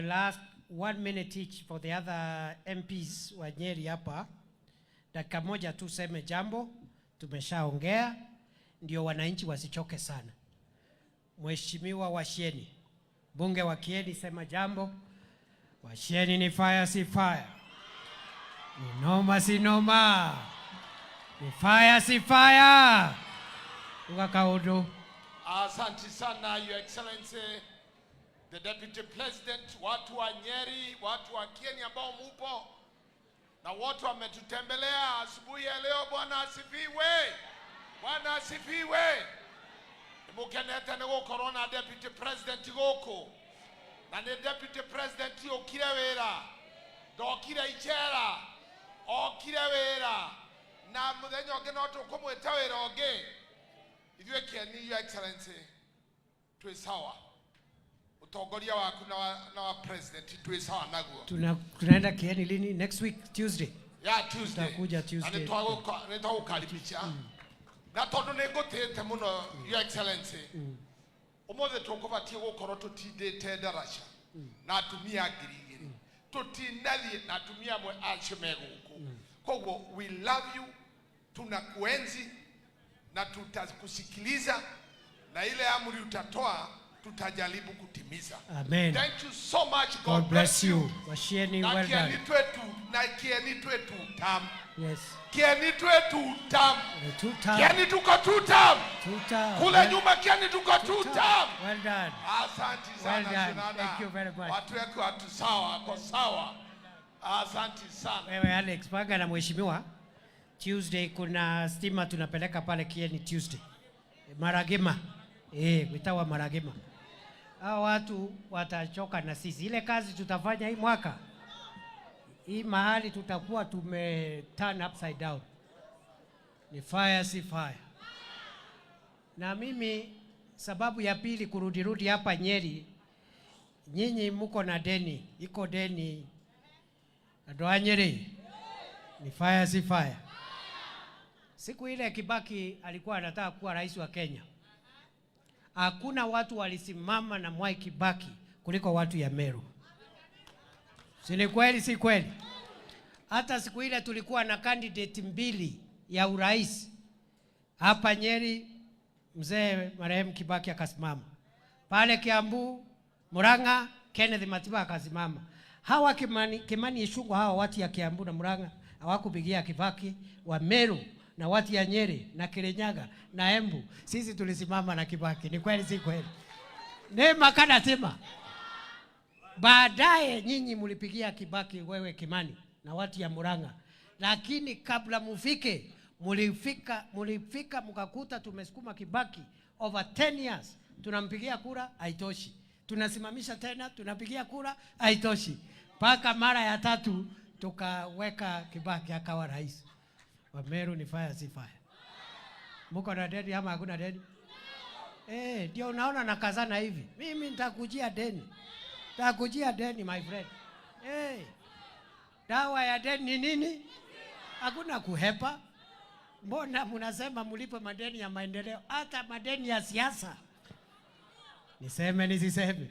Last one minute each for the other MPs wa Nyeri hapa. Dakika moja tu seme jambo, tumeshaongea ndio wananchi wasichoke sana. Mheshimiwa Washieni, mbunge wa Kieni, sema jambo. Washieni ni fire, si fire? Ni noma, si noma? Ni fire, si fire? Uga kaundu. Asante sana, Your Excellency the Deputy President, watu wa Nyeri, watu wa Kieni ambao mupo na wote wametutembelea asubuhi ya leo. Bwana asifiwe, Bwana asifiwe. Mukenete nĩ gũkorwo na Deputy President gũkũ, na nĩ Deputy President ũkire wĩra, ndokire icera, okire wĩra, na mũthenya ũngĩ no tũkũmwĩta wĩra ũngĩ. Ithuĩ Kieni, Your Excellency, twĩ sawa, utongoria waku na wa president twĩ sawa naguo. Tunaenda Kieni lini? Next week Tuesday. Ya Tuesday. Tutakuja Tuesday. Na nĩ twagũkaribisha, na tondũ nĩ ngũtĩĩte mũno, Your Excellency, ũmũthĩ tũkũbatiĩ gũkorwo tũtindĩte ndaraca na atumia 2000, tũtinathiĩ na atumia amwe acio me gũkũ. Koguo we love you, tunakuenzi na tutakusikiliza, na ile amri utatoa tutajaribu kutimiza. Amen. Thank you so much. God, God bless you. Washieni, Na well Kieni done. twetu, na Kieni twetu tam. Yes. Kieni twetu tam. The two term. Kieni tuko two term. Two term. Kule nyuma Kieni tuko two term. Well done. Asante sana. Well done. Sinana. Thank you very much. Watu wetu watu sawa, wako sawa. Asante sana. Wewe Alex, panga na mheshimiwa. Tuesday kuna stima tunapeleka pale Kieni Tuesday. Maragima. Eh, witawa Maragima. Hao watu watachoka na sisi. Ile kazi tutafanya hii mwaka, hii mahali tutakuwa tume turn upside down. Ni fire, si fire? Na mimi sababu ya pili kurudirudi hapa Nyeri, nyinyi mko na deni, iko deni. Andũ a Nyeri, ni fire, si fire? Siku ile Kibaki alikuwa anataka kuwa rais wa Kenya, hakuna watu walisimama na Mwai Kibaki kuliko watu ya Meru. Si ni kweli, si kweli? Hata siku ile tulikuwa na candidate mbili ya urais hapa Nyeri, mzee marehemu Kibaki akasimama pale Kiambu, Murang'a, Kenneth Matiba akasimama. Hawa Kimani Ichung'wah, hawa watu ya Kiambu na Murang'a hawakupigia Kibaki, wa Meru na watu ya Nyeri na Kirinyaga na Embu, sisi tulisimama na Kibaki. Ni kweli, si kweli? Nema kana sema. Baadaye nyinyi mlipigia Kibaki, wewe Kimani na watu ya Murang'a, lakini kabla mufike, mulifika mkakuta tumesukuma Kibaki over 10 years, tunampigia kura haitoshi, tunasimamisha tena, tunapigia kura haitoshi, mpaka mara ya tatu tukaweka Kibaki akawa rais. Wa Meru ni fire, si fire? Muko na deni ama hakuna deni? Eh, ndio unaona nakazana hivi. Mimi nitakujia deni. Nitakujia deni, my friend. Eh. Dawa ya deni ni nini? Hakuna kuhepa. Mbona mnasema mlipe madeni ya maendeleo, hata madeni ya siasa? Niseme nisiseme?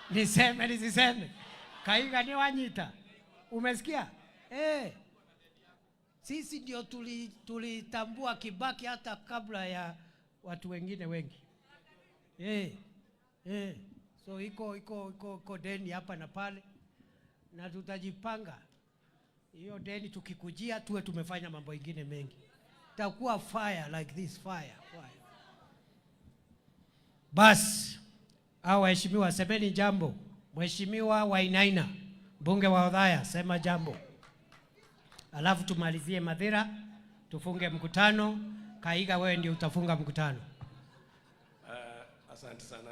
Niseme nisiseme? Kaiga ni wanyita. Umesikia? Eh. Sisi ndio tulitambua Kibaki hata kabla ya watu wengine wengi. Eh. Eh. So iko deni hapa na pale, na tutajipanga hiyo deni, tukikujia tuwe tumefanya mambo ingine mengi. Takuwa fire like this, fire, fire. Bas, hao waheshimiwa, semeni jambo. Mheshimiwa Wainaina, mbunge wa Othaya, sema jambo. Alafu tumalizie Mathira, tufunge mkutano. Kaiga, wewe ndio utafunga mkutano. Asante sana,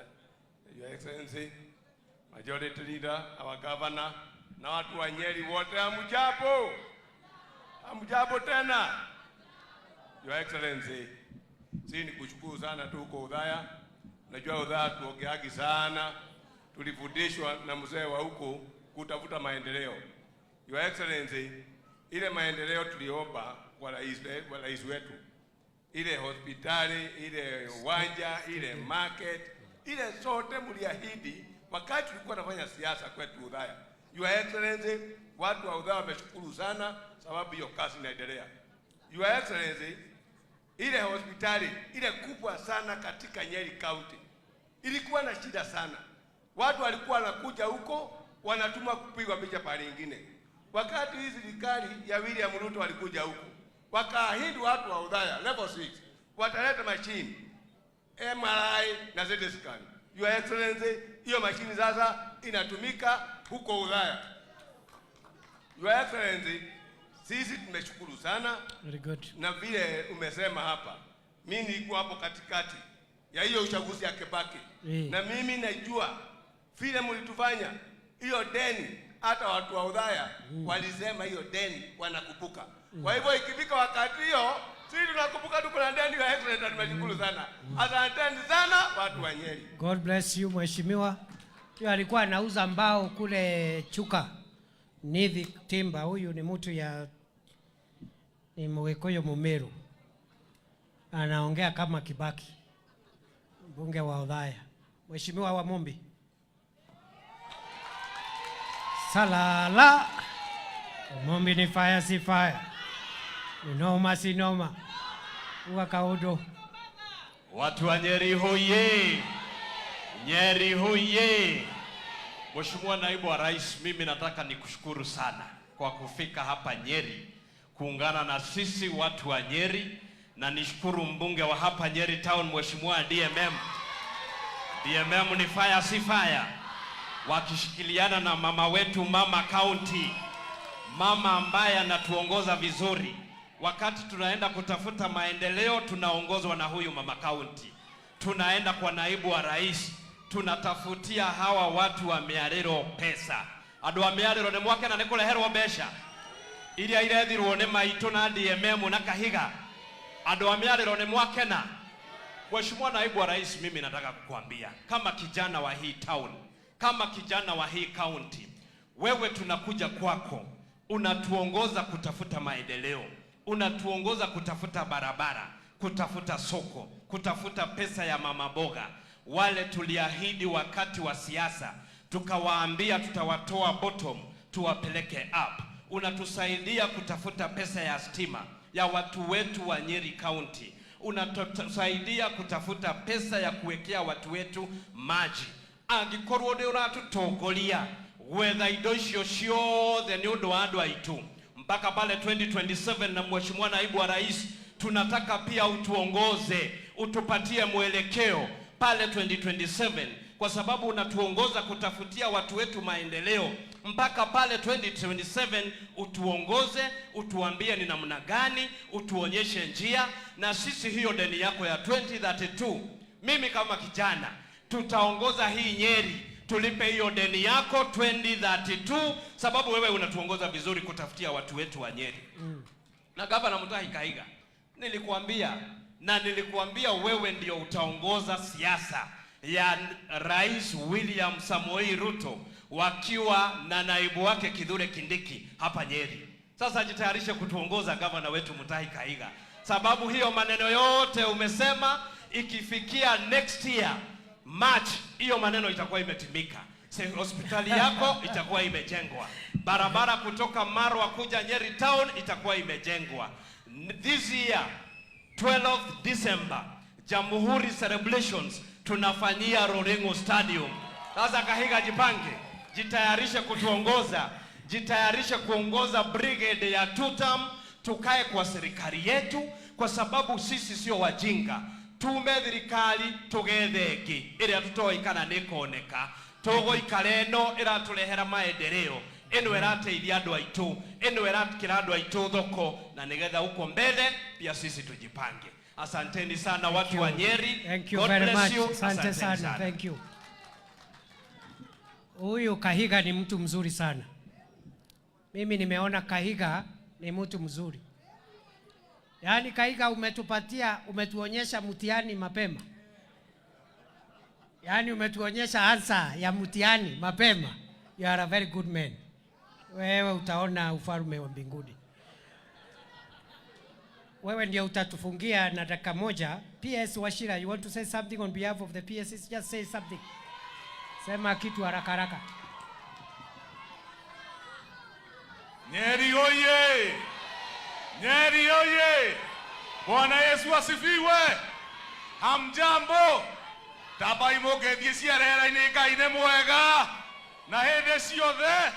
Your Excellency, Majority Leader, our Governor, na watu wa Nyeri wote, hamjambo? Hamjambo tena? Your Excellency, si ni kushukuru sana tu huko Othaya. Najua Othaya tuongeagi sana, tulifundishwa na mzee wa huko kutafuta maendeleo. Your Excellency, ile maendeleo tuliomba kwa rais wetu, ile hospitali, ile uwanja, ile market, ile zote mliahidi. Wakati tulikuwa nafanya siasa kwetu Othaya, Your Excellency, watu wa Othaya wameshukuru sana sababu hiyo kazi inaendelea. Your Excellency, ile hospitali ile kubwa sana katika Nyeri County ilikuwa na shida sana. Watu walikuwa wanakuja huko wanatuma kupigwa picha pale ingine. Wakati hii serikali ya William Ruto walikuja huko, wakaahidi watu wa Othaya level 6 wataleta machine MRI na CT scan. Your Excellency, hiyo mashini sasa inatumika huko Othaya. Your Excellency, sisi tumeshukuru sana. Very good. Na vile umesema hapa, mimi nilikuwa hapo katikati ya hiyo uchaguzi ya Kibaki na mimi najua vile mlitufanya hiyo deni, hata watu wa Othaya walisema hiyo deni wanakumbuka. Kwa hivyo ikifika wakati hiyo, sisi tunakumbuka tuko na deni ya Excellency, na tumeshukuru sana. Asanteni sana watu wa Nyeri. God bless you, mheshimiwa. Huyo alikuwa anauza mbao kule Chuka. Nithi Timber. Huyu ni mtu ya ni Mgikuyu Mumeru. Anaongea kama Kibaki. Mbunge wa Othaya. Mheshimiwa wa Mumbi. Salala. Mumbi ni fire si fire. Ni noma si noma. Uwa kaudo. Watu wa Nyeri hoye! Nyeri hoye! Mheshimiwa Naibu wa Rais, mimi nataka nikushukuru sana kwa kufika hapa Nyeri kuungana na sisi watu wa Nyeri, na nishukuru mbunge wa hapa Nyeri Town Mheshimiwa DMM. DMM ni fire si fire, wakishikiliana na mama wetu mama county, mama ambaye anatuongoza vizuri. Wakati tunaenda kutafuta maendeleo, tunaongozwa na huyu mama county. Tunaenda kwa naibu wa rais, tunatafutia hawa watu wa Miariro pesa. Andu a Miariro nĩ mwakena nĩ kũreherwo mbeca iria irethirwo nĩ maitũ na DMM na Kahiga. Andu a Miariro nĩ mwakena. Mheshimiwa Naibu wa Rais, mimi nataka kukuambia kama kijana wa hii town, kama kijana wa hii county, wewe tunakuja kwako, unatuongoza kutafuta maendeleo, unatuongoza kutafuta barabara, kutafuta soko, kutafuta pesa ya mama boga. Wale tuliahidi wakati wa siasa, tukawaambia tutawatoa bottom tuwapeleke up. Unatusaidia kutafuta pesa ya stima ya watu wetu wa Nyeri County, unatusaidia kutafuta pesa ya kuwekea watu wetu maji. Angikorwo nĩ ũratutongoria gwetha indo icio ciothe nĩ ũndũ wa andũ aitũ mpaka pale 2027. Na Mheshimiwa Naibu wa Rais, tunataka pia utuongoze, utupatie mwelekeo pale 2027, kwa sababu unatuongoza kutafutia watu wetu maendeleo mpaka pale 2027. Utuongoze, utuambie ni namna gani, utuonyeshe njia, na sisi hiyo deni yako ya 2032, mimi kama kijana tutaongoza hii Nyeri tulipe hiyo deni yako 2032, sababu wewe unatuongoza vizuri kutafutia watu wetu wa Nyeri. Na Gavana Mutahi Kahiga, nilikuambia na nilikuambia wewe ndio utaongoza siasa ya Rais William Samoei Ruto wakiwa na naibu wake Kithure Kindiki hapa Nyeri. Sasa jitayarishe kutuongoza, gavana wetu Mutahi Kahiga, sababu hiyo maneno yote umesema, ikifikia next year March, hiyo maneno itakuwa imetimika. Hospitali yako itakuwa imejengwa, barabara kutoka Marwa kuja Nyeri Town itakuwa imejengwa. This year 12th December, Jamhuri celebrations tunafanyia Ruring'u Stadium. Sasa Kahiga, jipange, jitayarishe kutuongoza, jitayarishe kuongoza brigade ya tutam, tukae kwa serikali yetu, kwa sababu sisi sio wajinga. Tume thirikari tugethe ĩngĩ ĩrĩa tũtoĩ kana nĩ ĩkoneka, tũgũikara ĩno ĩratũrehera maendeleo, ĩno ĩrateithia andũ aitũ, ĩno ĩrakĩra andũ aitũ thoko, na nĩgetha huko mbele pia sisi tujipange. Asanteni sana watu wa Nyeri. Thank you God very bless much. you. Asante Asanteni sana. sana. Thank you. Huyu Kahiga ni mtu mzuri sana. Mimi nimeona Kahiga ni mtu mzuri. Yaani Kahiga umetupatia, umetuonyesha mtihani mapema. Yaani umetuonyesha answer ya mtihani mapema. You are a very good man. Wewe utaona ufalme wa mbinguni. Wewe ndio utatufungia na dakika moja. PS Wachira, you want to say something on behalf of the PSs? Just say something. Sema kitu haraka haraka. Nyeri oye! Nyeri oye! Bwana Yesu asifiwe. Hamjambo. Tambai mũngĩthiĩ ciarera-inĩ. Ngai nĩ mwega na hĩndĩ ciothe.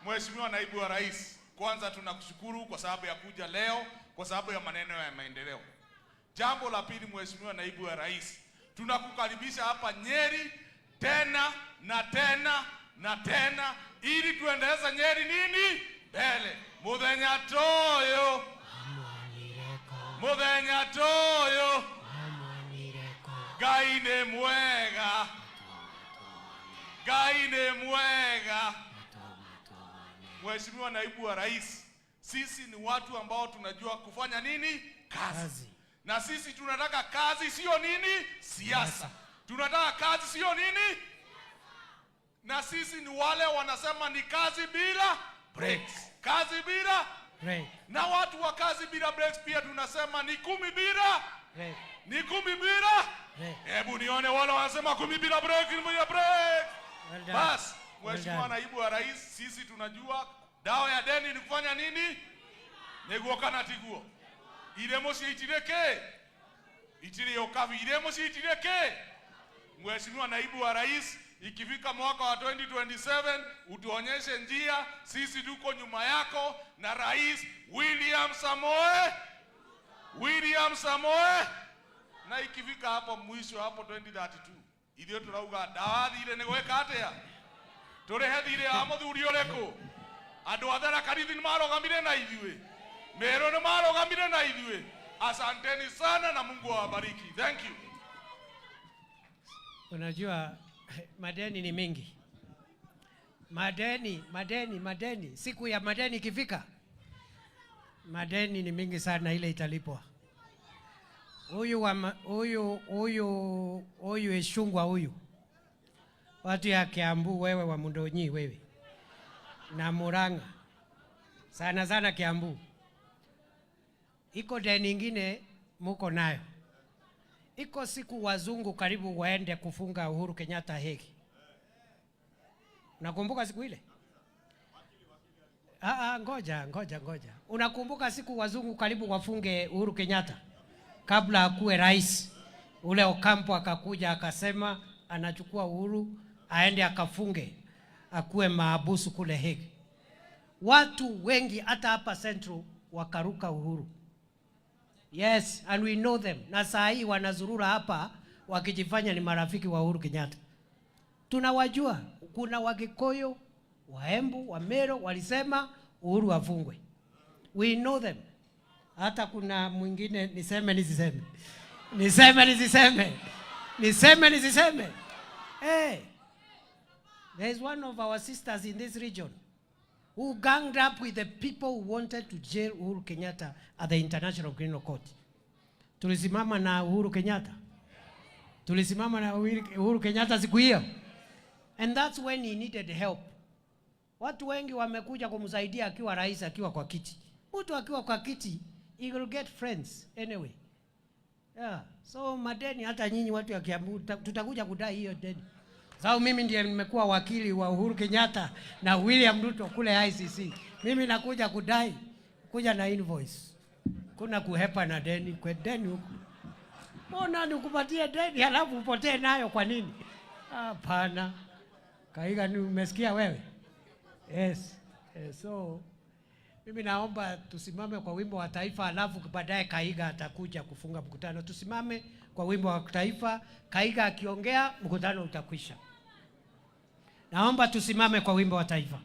Mheshimiwa Naibu wa Rais, kwanza tunakushukuru kwa sababu ya kuja leo, kwa sababu ya maneno ya maendeleo. Jambo la pili, Mheshimiwa Naibu wa Rais, tunakukaribisha hapa Nyeri tena na tena na tena ili tuendeleze Nyeri nini mbele. Muthenya toyo, muthenya toyo, Ngai nĩ mwega, Ngai nĩ mwega. Mheshimiwa Naibu wa Rais, sisi ni watu ambao tunajua kufanya nini? Kazi. Kazi. Na sisi tunataka kazi, sio nini? Siasa. Tunataka kazi, sio nini? Na sisi ni wale wanasema ni kazi bila breaks. Kazi bila Break. Na watu wa kazi bila breaks pia tunasema ni 10 bila Break. ni 10 bila. Break. Hebu nione wale wanasema 10 bila break, bila break. Well done. Bas, Well Mheshimiwa done. Naibu wa Rais, sisi tunajua dawa ya deni ni kufanya nini? Niguo kana tiguo? Ire muciĩ itirĩ kĩ? Itirĩ ũkabi. Ire mũciĩ itirĩ kĩ? Mheshimiwa Naibu wa Rais, ikifika mwaka wa 2027 utuonyeshe njia, sisi tuko nyuma yako na Rais William Samoe William Samoe. Na ikifika hapo mwisho hapo 2032, ithuĩ turauga ndawa thirĩ nĩ gwĩka atĩa? Tũrĩhe thirĩ wa mũthuri ũrĩkũ? Andũ a Tharaka Nithi nĩ marũgamire na ithuĩ, Meru nĩ marũgamire na ithuĩ. Asanteni sana na Mungu awabariki. Thank you. Unajua madeni ni mingi, madeni, madeni, madeni. Siku ya madeni ikifika, madeni ni mingi sana, ile italipwa. Huyu wa huyu huyu huyu Ichung'wah, huyu watu ya Kiambu, wewe wa Mundonyi, wewe na Murang'a, sana sana Kiambu, iko deni ingine muko nayo. Iko siku wazungu karibu waende kufunga Uhuru Kenyatta Hague. Unakumbuka siku ile? Ah, ah, ngoja ngoja ngoja. Unakumbuka siku wazungu karibu wafunge Uhuru Kenyatta kabla akuwe rais? Ule Ocampo akakuja akasema anachukua Uhuru aende akafunge akuwe maabusu kule Hague. Watu wengi hata hapa Central wakaruka Uhuru. Yes, and we know them. Na saa hii wanazurura hapa wakijifanya ni marafiki wa Uhuru Kenyatta. Tunawajua. Kuna Wakikuyu, Waembu, Wameru walisema Uhuru afungwe. We know them. Hata kuna mwingine, niseme nisiseme? Niseme nisiseme? Niseme nisiseme? Hey, there is one of our sisters in this region who ganged up with the people who wanted to jail Uhuru Kenyatta at the International Criminal Court. Tulisimama na Uhuru Kenyatta. Tulisimama na Uhuru Kenyatta siku hiyo. And that's when he needed help. Watu wengi wamekuja kumsaidia akiwa rais, akiwa kwa kiti. Mtu akiwa kwa kiti, he will get friends anyway. Yeah. So madeni, hata nyinyi watu ya Kiambu tutakuja kudai hiyo deni. Sababu mimi ndiye nimekuwa wakili wa Uhuru Kenyatta na William Ruto kule ICC. Mimi nakuja kudai, kuja na invoice. Kuna kuhepa na deni, kwa deni huku. Mbona nikupatie deni halafu upotee nayo kwa nini? Hapana. Kaiga, ni umesikia wewe? Yes. So mimi naomba tusimame kwa wimbo wa taifa, alafu baadaye Kaiga atakuja kufunga mkutano. Tusimame kwa wimbo wa taifa, Kaiga akiongea mkutano utakwisha. Naomba tusimame kwa wimbo wa taifa.